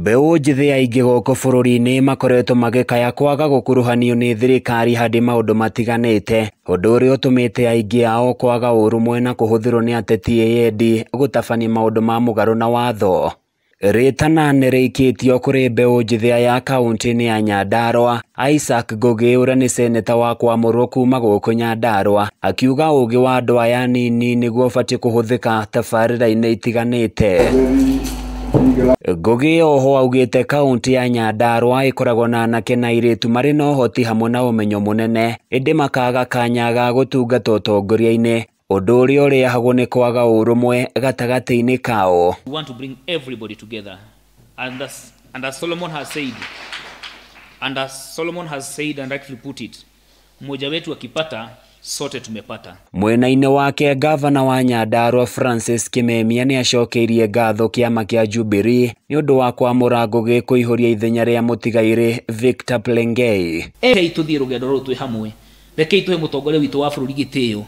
Mbeũ njĩthĩ aingĩ gũkũ bũrũri-inĩ makoretwo magĩkaya kwaga gũkuruhanio nĩ thirikari harĩ maũndũ matiganĩte, ũndũ ũrĩa ũtũmĩte aingĩ ao kwaga ũrũmwe na kũhũthĩrwo nĩ ateti eyendi gũtabania maũndũ ma mũgarũ na watho. Rĩtana nĩrĩikĩtio kũrĩ mbeũ njĩthĩ aya kaunti-inĩ ya Nyandarua. Isaac Ngũgĩ ũrĩa nĩ seneta wa kwamũrwo kuma gũkũ Nyandarua akiuga ũgĩ wa andũ aya anini nĩguo ũbatiĩ kũhũthĩka tabarĩra-inĩ itiganĩte. Ngũgĩ oho augĩte kaunti ya Nyandarua ĩkoragwo na anake na airĩtu marĩ na ũhoti hamwe na ũmenyo mũnene, ĩndĩ makaga kanya ga gũtungata ũtongoria-inĩ, ũndũ ũrĩa ũrehagwo nĩ kwaga ũrũmwe gatagatĩ-inĩ kao. We want to bring everybody together, and as Solomon has said, and rightfully put it, mmoja wetu akipata, sote tumepata. Mwena-inĩ wake gavana wa Nyandarua Francis Kimemia nĩacokeirie ngatho kĩama kĩa Jubilee nĩ ũndũ wa kwamũra Ngũgĩ kũihũria ithenya rĩa mũtigairĩ Victor Plengei. Rekei tuthiĩ rũgendo rũrũ twĩ hamwe, rekei tũhe mũtongoria witũ wa bũrũri gĩtĩo,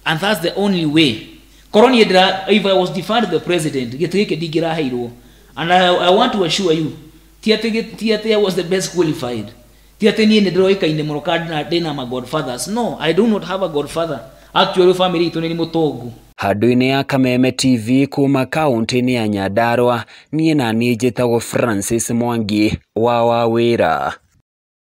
and that's the only way. Korwo niĩ ndĩra, if I was deferred the president, gĩtĩ gĩkĩ ndingĩraheirwo, and I want to assure you, ti atĩ I was the best qualified, ti atĩ niĩ nĩ ndĩroĩkaine mũno kana ndĩna ma godfathers. No, I do not have a godfather. Actually, family itũ nĩ mũtongu. Handũ-inĩ ya Kameme TV kuma kaunti-inĩ ya Nyandarua, niĩ na niĩ njĩtagwo Francis Mwangi wa Wawĩra.